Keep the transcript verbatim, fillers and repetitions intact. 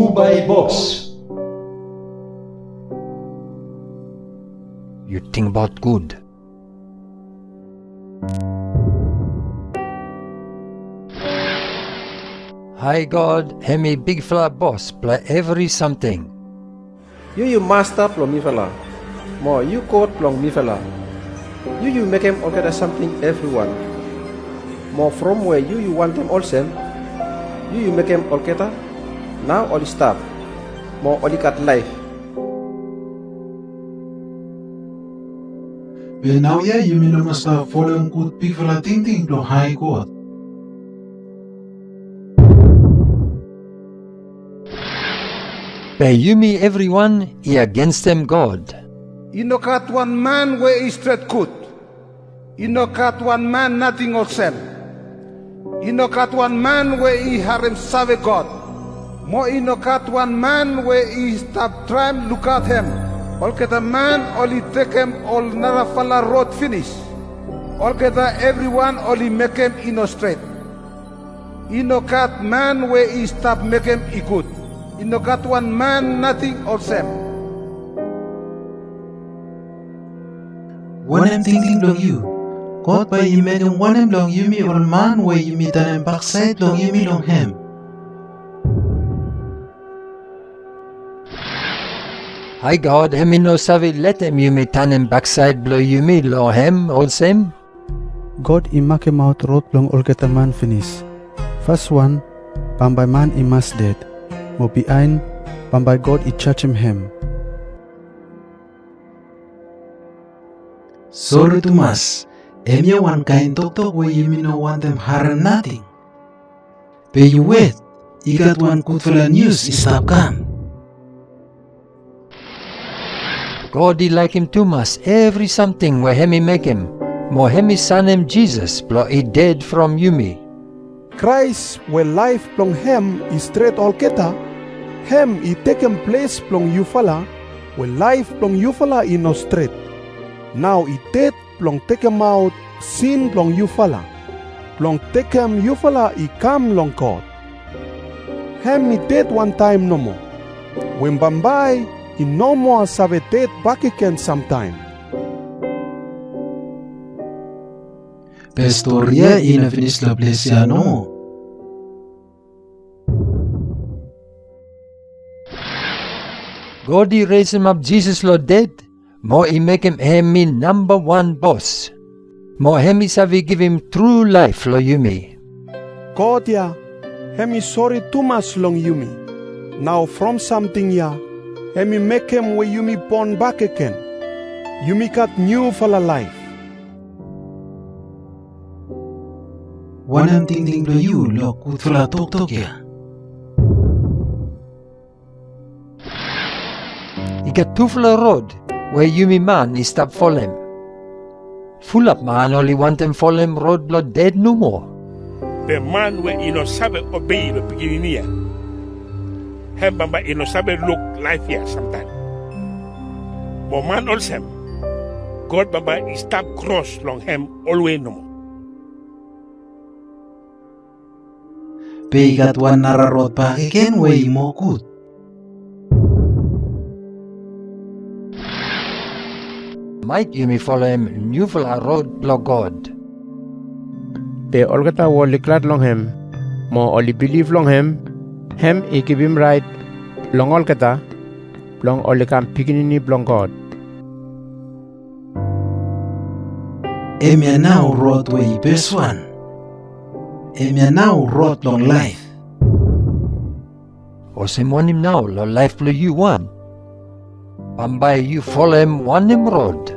Hu bae i bos? Yu tingbaot gud. Hae God hemi bigfala bos blong evri samting. Yu yu Masta blong mifala, mo yu God blong mifala. Yu yu mekem olgeta samting evriwan. Mo from we yu yu wantem olsem, yu yu mekem olgeta, nao oli stap, mo oli gat laef. Be naoia yumi no mas folem gud bigfala tingting blong Hae God. Be yumi evriwan i agensem God. I no gat wan man we i stret gud. I no gat wan man nating olsem. I no gat wan man we i haremsave God. Mo i no gat wan man we i stap traem lukaot hem. Olgeta man oli tekem ol narafala rod finis. Olgeta evriwan oli mekem i no stret. I no gat man we i stap mekem i gud. I no gat wan man nating olsem. Wanem tingting blong yu? God bae i mekem wanem long yumi ol man we yumi tanem baksaed blong yumi long hem? Hae God hemi no save letem yumi tanem baksaed blong yumi long hem olsem. God i makemaot rod blong olgeta man finis. Faswan, bambae man i mas ded, mo biaen, bambae God i jajem hem. Sore tumas, hemia wan kaen toktok we yumi no wantem harem nating. Be yu wet, i gat wan gudfala nius i stap kam. God i laekem tumas evri samting we hemi mekem, mo hemi sanem Jisas blong i ded from yumi. Kraes we laef blong hem i stret olgeta, hem i tekem ples blong yufala we laef blong yufala i no stret. Nao i ded blong tekemaot sin blong yufala, blong tekem yufala i kam long God. Hem i ded wantaem nomo, we bambae i no moa save ded bakegen samtaem. Be stori ya i no finis long ples ya nomo. God i resemap Jisas long ded, mo i mekem hem i nambawan bos. Mo hem i save givim tru laef long yumi. God ya, hem i sore tumas long yumi. Nao from samting ya, hem i mekem we yumi bon bakegen. Yumi gat niufala laef. Wanem tingting blong yu long gudfala toktok ya? I gat tufala rod we yumi man i stap folem. Fulap man oli wantem folem rod blong ded nomo. Be man we i no save obei long pikinini ya, hem bambae i no save luk laef ya samtaem. Mo man olsem, God bambae i stap kros long hem olwe nomo. Be i gat wan nara rod bakegen we i moa gud. Maet yumi folem niufala rod blong God. Be olgeta we oli glad long hem, mo oli bilif long hem, hem i givim raet long olgeta blong oli kam pikinini blong God. Hemia nao rod we i beswan. Hemia nao rod blong laef. Olsem wanem nao long laef blong yu wan? Bambae yu folem wanem rod?